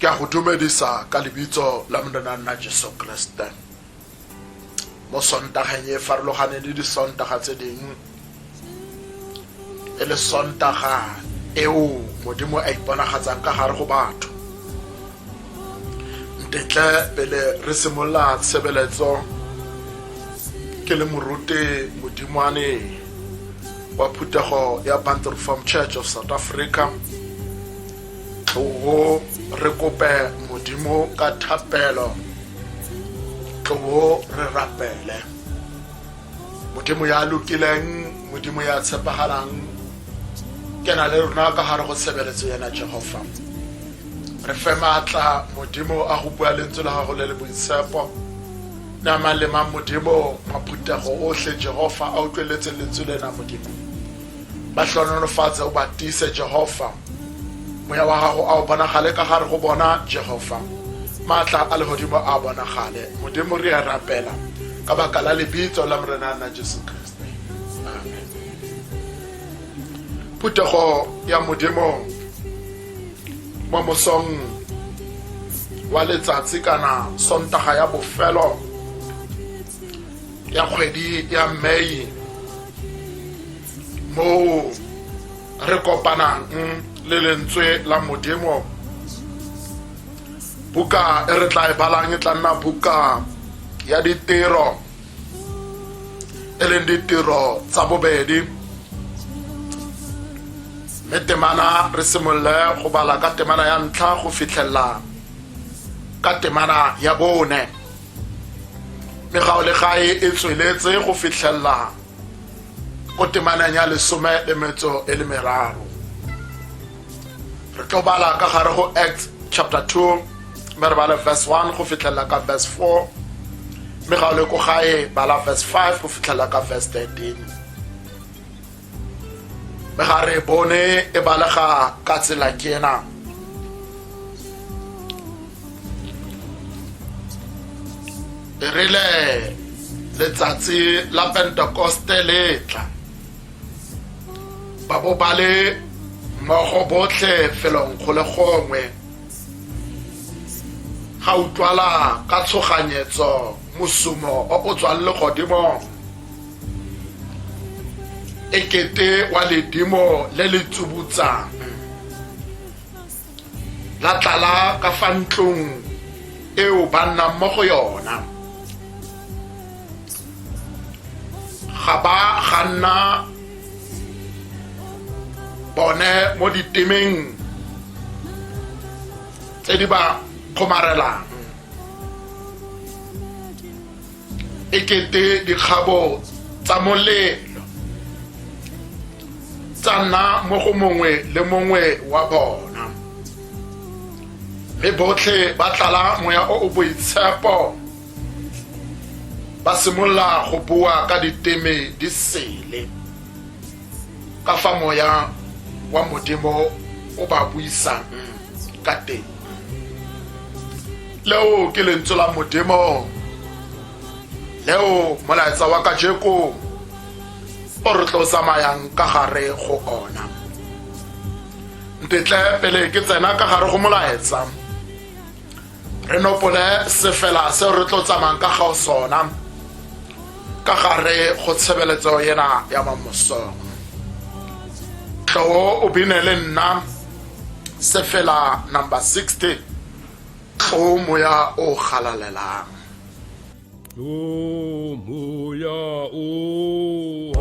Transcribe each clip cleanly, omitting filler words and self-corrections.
Ke a go dumedisa ka lebitso la Morena nna Jesu Kriste. Mo Sontageng e farologaneng le disontaga tse dingwe, e le Sontaga eo Modimo a iponagatsang ka gare go batho. Ntetle pele re simolola tshebeletso ke le moruti Modimoane wa phuthego ya Bantu Reform Church of South Africa. Tlogo re kope Modimo ka thapelo. Tlogo re rapele. Modimo ya lokileng, Modimo ya tshepagalang, ke na le rona ka gare go tshebeletso yena Jehova. Re fe maatla Modimo a go bua lentswe la gago le le boitshepo. Na mang le mang Modimo maphuthego otlhe Jehova a utlweletse lentswe lena Modimo. Ba hlohonolofatse o ba tiise Jehova. Moya wa gago a o bonagale ka gare go bona Jehova. Maatla a legodimo a bonagale. Modimo re a rapela ka baka la lebitso la Morena nna Jesu Kriste. Amen. Phuthego ya Modimo mo mosong wa letsatsi kana Sontaga ya bofelo ya kgwedi ya May moo re kopanang le lentswe la Modimo. Buka e re tla e balang e tla nna buka ya Ditiro, e leng Ditiro tsa bobedi, mme temana re simolole go bala ka temana ya ntlha go fitlhelela ka temana ya bone. Mme ga o le gae e tsweletse go fitlhelela ko temaneng ya lesome le metso e le meraro. Re tlo bala ka gare go Acts chapter 2, mme re bale verse 1 go fitlhelela ka verse 4, mme ga o le ko gae bala verse 5 go fitlhelela ka verse 13. Mme ga re bone e balega ka tsela ke ena. E rile letsatsi la Pentekoste le tla, ba bo ba le mmogo botlhe felong go le gongwe. Ga utlwala ka tshoganyetso mosumo o o tswang legodimong, e kete wa ledimo le le tsubutsang, la tlala ka fa ntlong eo ba nnang mo go yona. Ga ba ga nna bone mo ditemeng tse di ba kgomarelang, e kete dikgabo tsa molelo tsa nna mo go mongwe le mongwe wa bona, mme botlhe ba tlala moya o o boitshepo, ba simolola go bua ka diteme di sele ka fa moya wa Modimo o ba buisang ka teng. Leo ke lentswe la Modimo, leo molaetsa wa kajeko o re tlo tsamayang ka gare go ona. Ntetle pele ke tsena ka gare go molaetsa, re nopole sefela seo re tlo tsamayang ka ga sona ka gare go tshebeletso ena ya mamosong. Tlo o bine le nna sefela number 60, Tlo moya o galalelang. Tlo moya o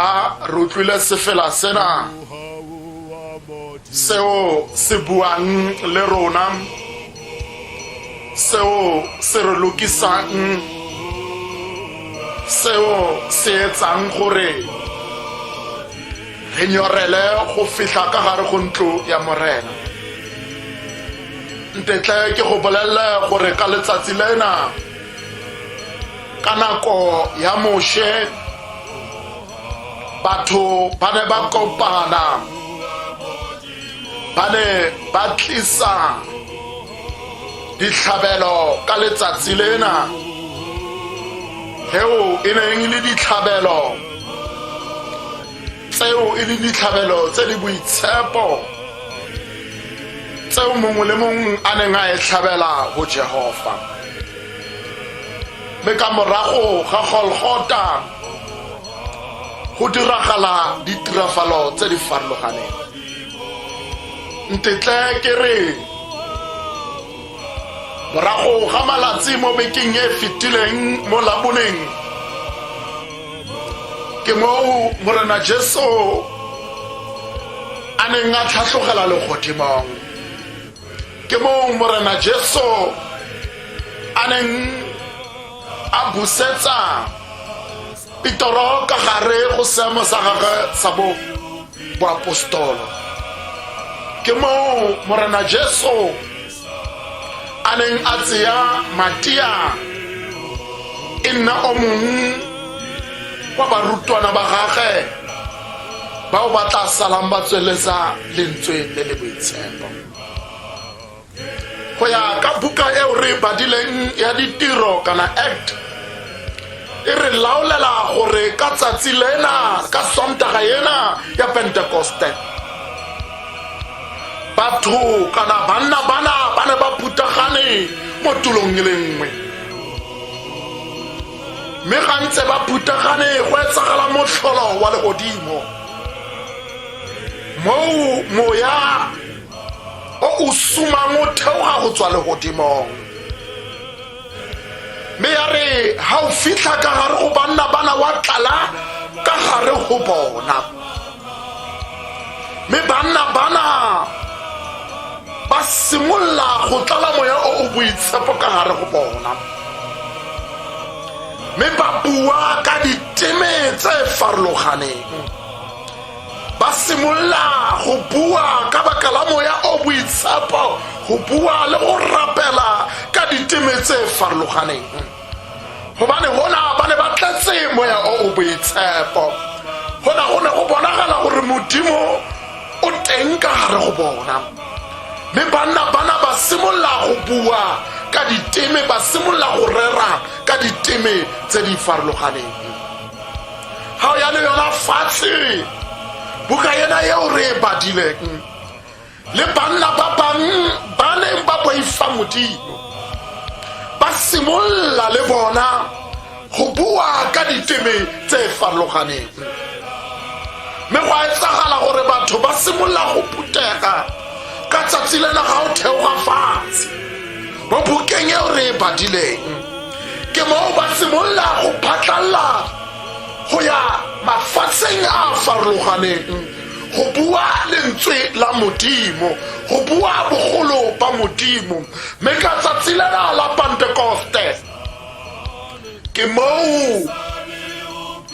Ya re utlwile sefela sena seo se buang le rona, seo se re lokisang, seo se etsang gore re nyorele go fihla ka gare go ntlo ya Morena. Ntetle ke go bolelele gore ka letsatsi lena, ka nako ya Moshe, batho ba ne ba kopana, ba ne ba tlisa ditlhabelo ka letsatsi lena, eo e neng e le ditlhabelo tseo e le ditlhabelo tse di boitshepo tseo mongwe le mongwe a neng a e tlhabela go Jehofa. Mme ka morago ga Golgota go diragala ditirafalo tse di farologaneng. Ntetle ke re morago ga malatsi mo bekeng e fetileng mo Laboneng, ke moo Morena Jesu a neng a tlhatlogela legodimong. Ke moo Morena Jesu a neng a busetsa Petoro ka gare go seemo sa gagwe sa bo boapostolo. Ke moo Morena Jesu a neng a tseya Matia e nna o mongwe wa barutwana ba gagwe bao ba tla salang ba tsweletsa lentswe le le boitshepo. Go ya ka buka eo re e badileng ya Ditiro kana Act, e re laolela gore ka tsatsi lena, ka Sontaga ena ya Pentekoste, batho kana banna bana ba ne ba phuthagane mo tulong e le nngwe. Mme ga ntse ba phuthagane go etsagala motlholo wa legodimo, moo moya o o sumang o theoga go tswa legodimong. Mme ya re ga o fitlha ka gare go banna bana, wa tlala ka gare go bona. Mme banna bana ba simolola go tlala moya o o boitshepo ka gare go bona, mme ba bua ka diteme tse farologaneng. Ba simolola go bua ka baka la moya o boitshepo, go bua le go rapela ka diteme tse farologaneng, gobane gona ba ne ba tletse moya o o boitshepo. Gona go ne go bonagala gore Modimo o teng ka gare go bona. Mme banna bana ba simolola go bua ka diteme, ba simolola go rera ka diteme tse di farologaneng. Ga o ya le yona fatshe buka ena eo re e badileng, le banna ba bang ba neng ba boifa Modimo ba simolola le bona go bua ka diteme tse farologaneng. Mme go a etsagala gore batho ba simolola go putega ka tsatsi lena ga o theoga fatshe mo bukeng eo re e badileng. Ke moo ba simolola go phatlalla go ya mafatsheng a a farologaneng go bua lentswe la Modimo, go bua bogolo ba Modimo. Mme ka tsatsi lena la Pentekoste ke moo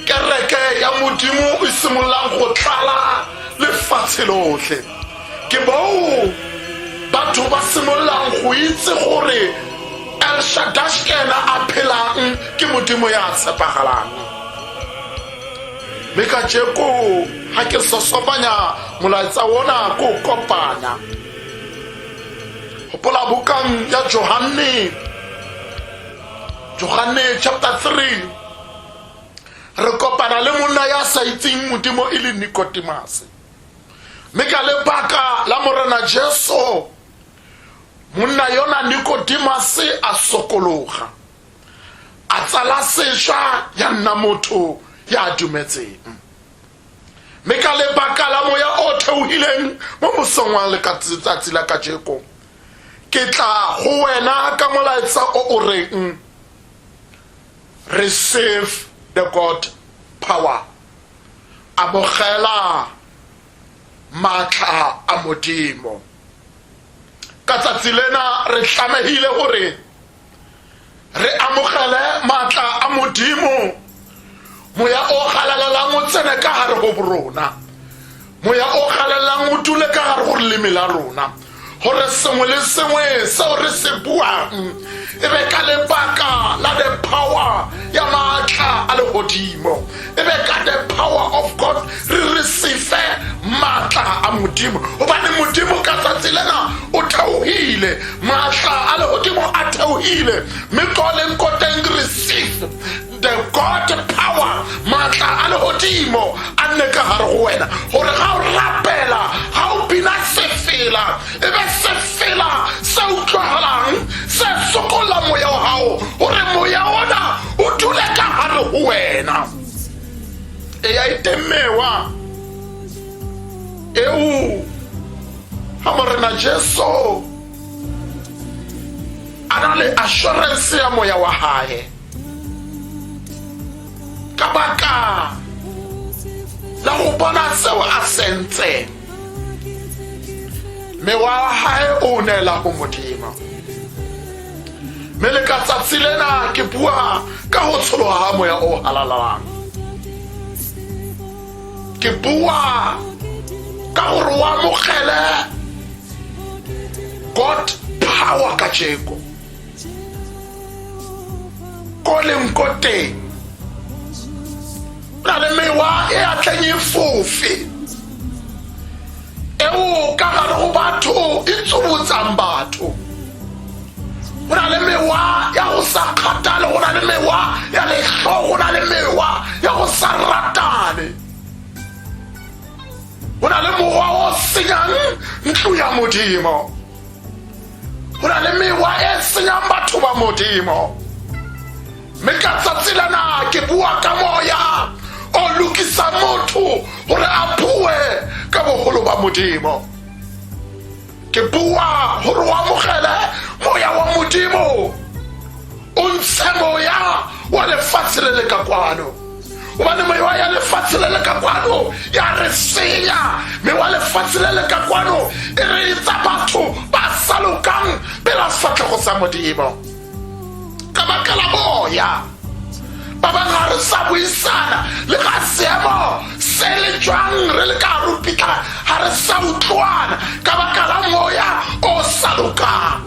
kereke ya Modimo e simololang go tlala lefatshe lotlhe. Ke moo batho ba simololang go itse gore El Shaddai ke ena a phelang, ke Modimo ya tshepagalang. Mme ka jeko ga ke sosobanya molaetsa ona ko kopanya, gopola bukang ya Johanne, Johanne chapter 3, re kopana le monna ya sa itseng Modimo e le Nicodemus. Mme ka lebaka la Morena Jesu, monna yona Nicodemus a sokologa, a tsala sešwa, ya nna motho ya dumetseng. Mme ka lebaka la moya o theogileng mo mosong wa letsatsi la kajeko, ke tla go wena ka molaetsa o o reng receive the God power. Amogela maatla a Modimo. Ka tsatsi lena re tlamehile gore re amogele maatla a Modimo. Moya o galalelang o tsene ka gare go rona. Moya o galalelang o dule ka gare go leleme la rona, gore sengwe le sengwe seo re se buang e be ka lebaka la the power ya maatla a legodimo, e be ka the power of God re receive maatla a Modimo. Gobane Modimo ka tsatsi lena o theogile, maatla a legodimo a theogile, mme ko leng ko teng receive the God power, maatla a legodimo a nne ka gare go wena, gore ga o rapela, ga o bina sefela, e be sefela se utlwagalang, se sokolla moya wa gago, gore moya ona o dule ka gare go wena. E ya e teng mewa eo ga Morena Jesu a na le assurance ya moya wa gae, ka baka la go bona seo a sentseng, mewa wa gae o neela go Modimo. Mme le ka tsatsi lena ke bua ka go tshologa ga moya o halalelang, ke bua ka gore o amogele God power ka jeko ko leng ko teng. Na le mewa e atleng e fofe eo ka gare go batho e tsobotsang batho. Go na le mewa ya go sa kgathale, go na le mewa ya lehlogo, go na le mewa ya go sa ratane, go na le mowa o senyang ntlo ya Modimo, go na le mewa e senyang batho ba Modimo. Mme ka tsatsi lena ke bua ka moya o lokisa motho gore a bue ka bogolo ba Modimo. Ke bua gore o amogele moya wa Modimo, o ntshe moya wa lefatshe le le ka kwano, gobane mewa ya lefatshe le le ka kwano ya re senya. Mewa lefatshe le le ka kwano e re etsa batho ba sa lokang pela sefatlhego sa Modimo ka baka la moya. Ba bangwe ga re sa buisana le ga seemo se le jwang, re le ka rupitla, ga re sa utlwana ka baka la moya o sa lokang.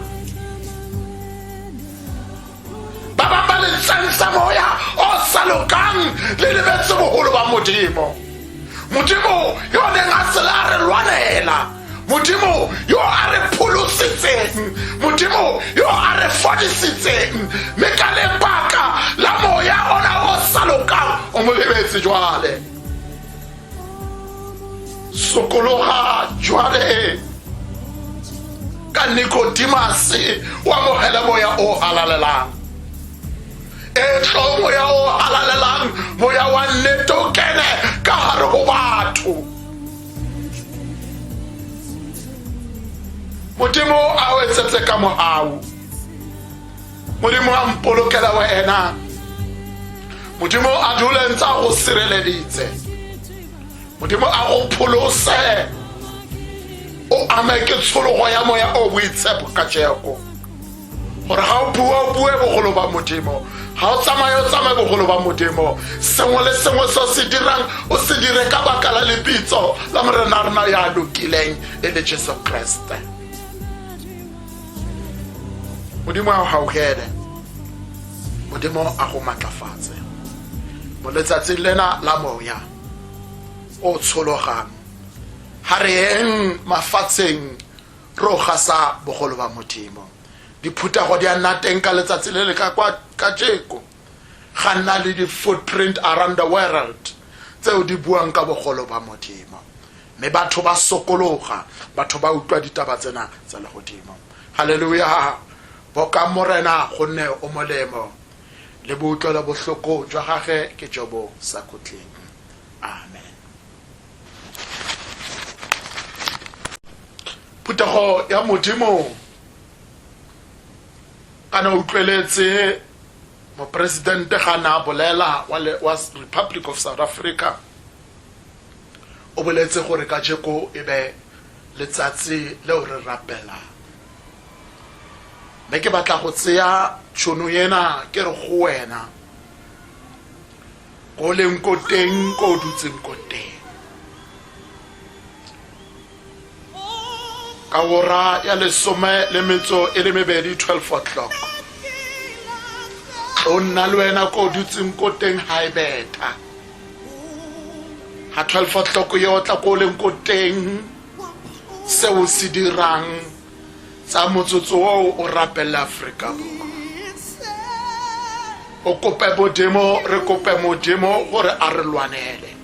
Ba bangwe ba le tsentsa moya o sa lokang, le lebetse bogolo ba Modimo. Modimo yo neng a sele a re lwanela, Modimo yo a re pholositseng, Modimo yo a re fodisitseng, mme ka lebaka la moya ona o sa lokang o mo lebetse. Jwale sokologa jwale ka Nikodimase, o amogele moya o halalelang. E tlo moya o halalelang, moya wa nnete o kene ka gare go batho. Modimo a o etsetse ka mogau, Modimo a mpolokela wena, Modimo a dule ntse a go sireleditse, Modimo a go pholose, o ame ke tshologo ya moya o boitshepo ka jeko, gore ga o bua o bue bogolo ba Modimo, ga o tsamaye o tsamaye bogolo ba Modimo. Sengwe le sengwe se o se dirang o se dire ka baka la lebitso la Morena rona ya lokileng e le Jesu Kriste. Modimo a o gaugele, Modimo a go matlafatse mo letsatsing lena la moya o tshologang. Ga re yeng mafatsheng re o gasa bogolo ba Modimo. Diphuthego di a nna teng ka letsatsi le le ka kwa kajeko, ga nna le di-footprint around the world tseo di buang ka bogolo ba Modimo, mme batho ba sokologa, batho ba utlwa ditaba tsena tsa legodimo. Halleluja! Boka Morena, gonne o molemo, le boutlwelo bohloko jwa gage ke jo bo sa khutleng. Amen. Phuthego ya Modimo, kana utlweletse moporesidente ga na bolela wa Republic of South Africa. O boletse gore kajeko e be letsatsi leo re rapelang. Mme ke batla go tseya tšhono ena ke re go wena, ko leng ko teng, ko o dutseng ko teng, ka ora ya 12:30, 12 o'clock, tlo nna le wena ko o dutseng ko teng. Ha e betha ha 12 o'clock yo tla ko leng ko teng, seo se dirang tsa motsotso oo o rapella Afrika Borwa, o kope Modimo. Re kope Modimo gore a re lwanele,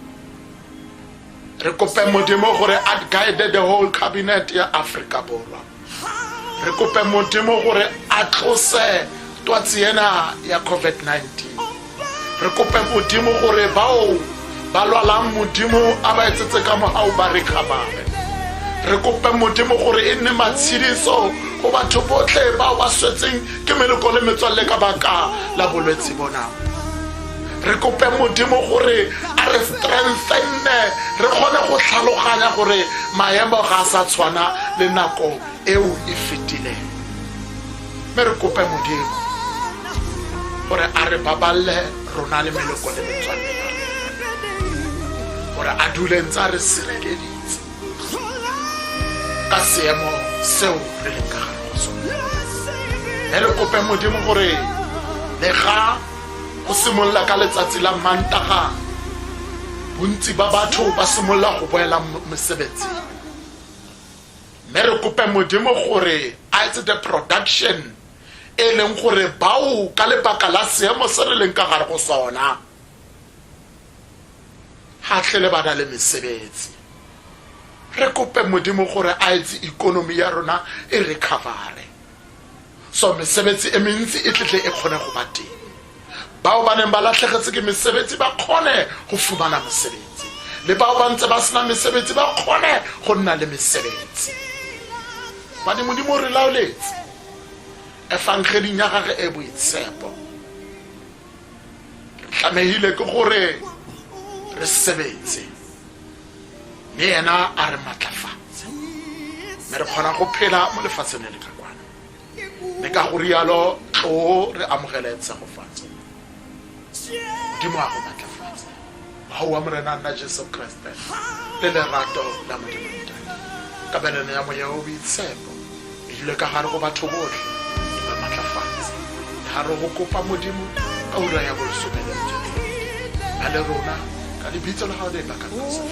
re kope Modimo gore a guide the whole cabinet ya Afrika Borwa, re kope Modimo gore a tlose twatsi ena ya COVID-19, re kope Modimo gore bao ba lwalang Modimo a ba etsetse ka mogau ba recover, re kope Modimo gore e nne matshediso go batho botlhe bao ba swetseng ke meloko le metswalle ka baka la bolwetse bona, re kope Modimo gore a re strengthene, re kgone go tlhaloganya gore maemo ga a sa tshwana le nako eo e fetileng, mme re kope Modimo gore a re baballe rona le meloko le metswalle ya rona, gore a dule ntse a re sireleditse ka seemo seo re leng ka gare go sone. Mme re kope Modimo gore le ga go simolola ka letsatsi la Mantaga bontsi ba batho ba simolola go boela mesebetsing, mme re kope Modimo gore a etse the production e leng gore bao ka lebaka la seemo se re leng ka gare go sona ga tlhele ba na le mesebetsi. Re kope Modimo gore a etse ikonomi ya rona e recovere, so mesebetsi e mentsi e tletle e kgone go ba teng, bao ba neng ba latlhegetse ke mesebetsi ba kgone go fumana mosebetsi, le bao ba ntse ba sena mesebetsi ba kgone go nna le mesebetsi. Bane Modimo re laoletse efangeding ya gage e boitshepo, re tlamehile ke gore re sebetse, mme yena a re matlafatse, mme re kgona go phela mo lefatsheng le le ka kwano. Mme ka go rialo tlo re amogele tshegofatso. Modimo a go matlafatse. Mogau wa Morena nna Jesu Kriste le lerato la Modimo Ntate, kabelano ya Moya o Boitshepo e dule ka gare go batho botlhe, e ba matlafatse. Le ga re go kopa Modimo ka ura ya 12, na le rona ka lebitso la gago le bakang ka sa.